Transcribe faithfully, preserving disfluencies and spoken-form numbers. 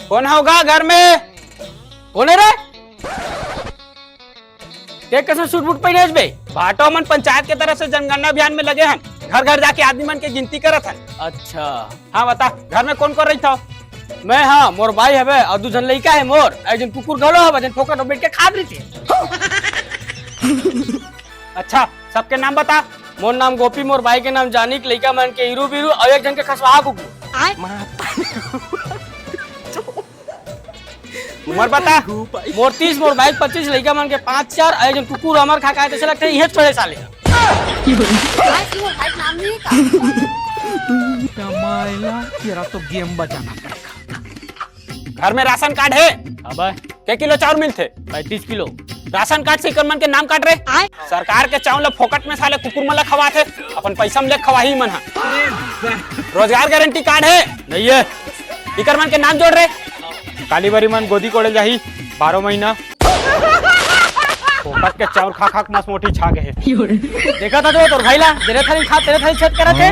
कौन होगा घर में? कौन है रे? ते कैसे सूट बूट पहने हस बे? भाटो, हमन पंचायत के तरफ से जनगणना अभियान में लगे हन, घर घर जाके आदमी मन के गिनती करत हन। अच्छा। हाँ, बता, घर में कौन कौन रहिथव? मैं, हाँ, मोर बाई हवे अउ दू झन लइका हे मोर, एक झन कुकुर घलो हवे, जेन फोकट में बैठ के खात रहिथे। अच्छा, सबके नाम बता। मोर नाम गोपी, मोर बाई के नाम जानिक, लइका मन के ईरू बीरू अउ एक झन के खसवाहा कुकुर। उम्र बता। मोर तीस, मोर बाई पच्चीस, लइका मन के पाँच चार, अउ एक झन कुकुर हमर खा खाए तइसे लगथे, इहें छोड़े साले। आज की वो भाई नाम नहीं है का? मायला, तेरा तो गेम बजाना पड़ेगा। घर में राशन कार्ड है? अबे। के किलो चाउर मिलथे? पैंतीस किलो। राशन कार्ड से इकर मन के नाम काट रे। आय। सरकार के चाउर ल फोकट में साले कुकुर मन ल खवाथे, अपन पैसा में ले खवाही मन ह। रोजगार गारंटी कार्ड है? नहीं है। इकर मन के नाम जोड़ रे। काली बारी मन गोदी कोड़े जाही बारह महीना। फोकट के चाउर खा खा के मस मोटी छा गए। देखा था जो तोर भाई ला, जेरे थाली खा, तेरे थाली छेद करत हे।